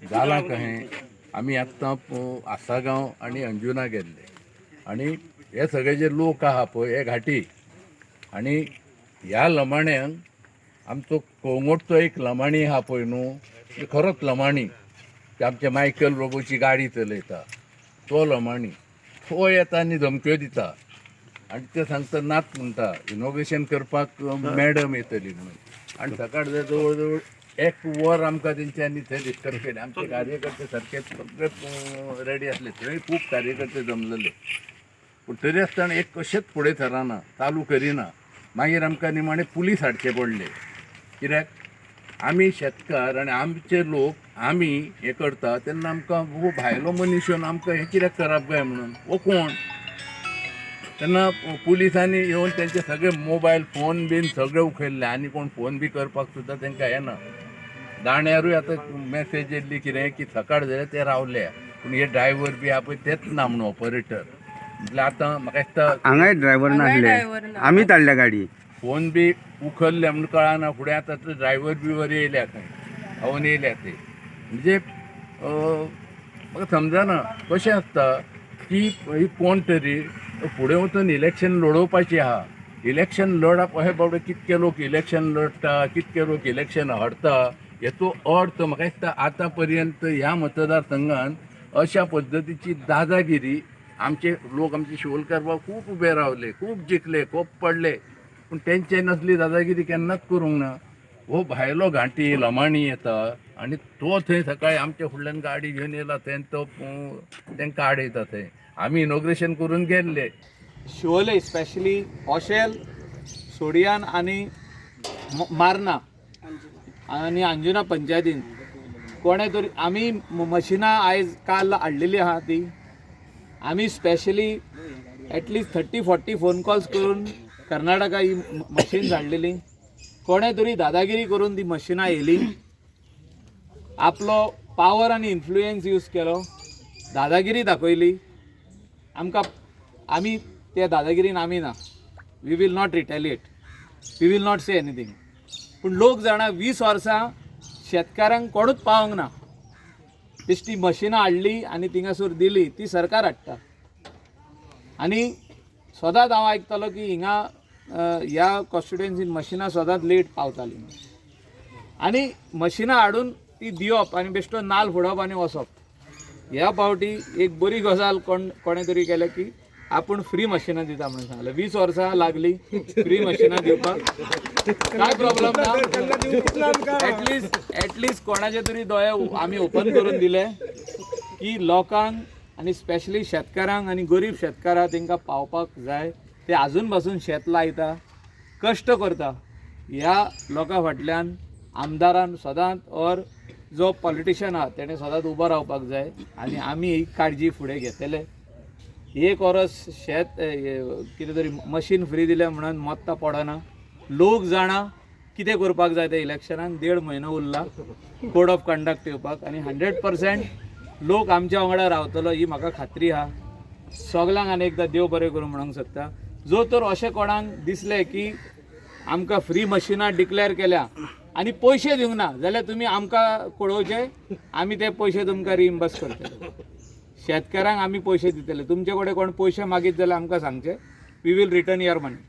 जालां कहें, आमी आत्तां आसागांव आनी अंजुना गेल्ले आनी हे सगळे जे लोक आहा पळय हे घाटी आनी ह्या लमाण्यांक आमचो कळंगूटचो एक लमाणी आहा पळय न्हू, खरोच लमाणी, ते आमच्या मायकल लोबोची गाडी चलयता तो लमाणी, तो येता आनी धमक्यो दिता आनी ते सांगता नात म्हणटा इनोग्रेशन करपाक मॅडम येतली म्हणून. आनी सकाळ जवळ जवळ एक वर आमकां तेंच्यांनी थंय डिस्टर्ब केलें. आमचे कार्यकर्ते सारके सगळे रेडी आसले, थंय खूब कार्यकर्ते जमलेले, पूण तरी आसतना एक कशेंच फुडें सरना, चालू करिना. मागीर आमकां निमाणे पुलीस हाडचे पडले, कित्याक आमी शेतकार आनी आमचे लोक आमी हें करता तेन्ना आमकां हो भायलो मनीस येवन आमकां हें कित्याक करप काय म्हणून, हो कोण? तेन्ना पुलिसांनी येवन तेंचे सगळे मोबायल फोन बीन सगळे उखल्ले आनी कोण फोन बी करपाक सुद्दां तेंकां येना. दाण्यारूय आतां मॅसेज येयल्ली कितें की सकाळ जाल्यार ते रावले, पूण हे ड्रायव्हर बी आहा पळय तेच ना म्हणून ऑपरेटर. म्हटल्यार आतां म्हाका दिसता हांगाय ड्रायव्हर नासले, आमीच हाडल्या गाडी. फोन बी उखल्ले म्हणून कळना फुडें आतां ते ड्रायव्हर बिवर येयल्या खंय खावन येयल्या ते. म्हणजे म्हाका समजना कशें आसता की ही कोण तरी फुडें वचून इलेक्शन लडोवपाची आहा. इलेक्शन लडप अशें बाबडे कितके लोक इलेक्शन लडटा, कितके लोक इलेक्शन हाडटा, हेचो अर्थ म्हाका दिसता आतां पर्यंत ह्या मतदारसंघान अशा पद्दतीची दादागिरी आमचे लोक, आमचे शिवोलकार बाब खूब उबे रावले, खूब जिखले, खूब पडले, पूण तेंचे नसली दादागिरी केन्नाच करूंक ना. हो भायलो घांटी लमाणी येता आनी तो थंय सकाळी आमच्या फुडल्यान गाडी घेवन येयला थंय, तो तांकां आडयता थंय. आमी इनॉग्रेशन करून गेल्ले. शिवोले स्पेशली ओशेल, सोडियान आनी मार्ना आनी अंजुना पंचायतीन कोणे तरी आमी मशिनां आयज काल हाडलेली आहा ती आमी specially at least 30-40 phone calls करून कर्नाटका ही मशीन हाडलेली. कोणे तरी दादागिरी करून ती मशिनां येयली, आपलो पावर आनी इन्फ्लुयन्स यूज केलो, दादागिरी दाखयली आमकां. आमी त्या दादागिरीन आमी ना, we will not retaliate, we will not say anything. पूण लोक जाणा 20 वर्सां शेतकारांक कोणूच पावोंक ना. बेश्टी मशिनां हाडली आनी थिंगासर दिली, ती सरकार हाडटा. आनी सदांच हांव आयकतालो की हिंगा ह्या कॉन्स्टिट्युएन्सीन मशिनां सदांच लेट पावतालीं आनी मशिनां हाडून ती दिवप आनी बेश्टो नाल फोडप आनी वचप. ह्या फावटी एक बरी गजाल कोणें तरी केल्या की आपूण फ्री मशिनां दिता म्हणून सांगलें. 20 वर्सां लागली फ्री मशिनां दिवपाक, काय प्रॉब्लम ना. एटलिस्ट कोणाचे तरी दोळे आमी ओपन करून दिले की लोकांक आनी स्पेशली शेतकारांक आनी गरीब शेतकारां तांकां पावपाक जाय. ते आजून पासून शेत लायता, कश्ट करता. ह्या लोकां फाटल्यान आमदारान सदांच ऑर जो पॉलिटिशियन आहा तेणें सदांच उबो रावपाक जाय आनी आमी ही काळजी फुडें घेतले. एक वरस शेत कितें तरी मशीन फ्री दिलें म्हणून मत्तां पडना. लोक जाणा कितें करपाक जाय तें. इलेक्शनाक 1.5 म्हयनो उरला, कोड ऑफ कंडक्ट येवपाक आनी 100% लोक आमच्या वांगडा रावतलो ही म्हाका खात्री आहा. सगल्यांक आनी एकदां देव बरें करूं म्हणूंक सोदता. जो तर अशें कोणाक दिसलें की आमकां फ्री मशिनां डिक्लेर केल्या आनी पयशे दिवंक ना जाल्यार तुमी आमकां कळोवचे, आमी ते पयशे तुमकां रिइम्बर्स करतले. शेतकारांक आमी पयशे दितले. तुमचे कडेन कोण पयशे मागीत जाल्यार आमकां सांगचे, we will return your money.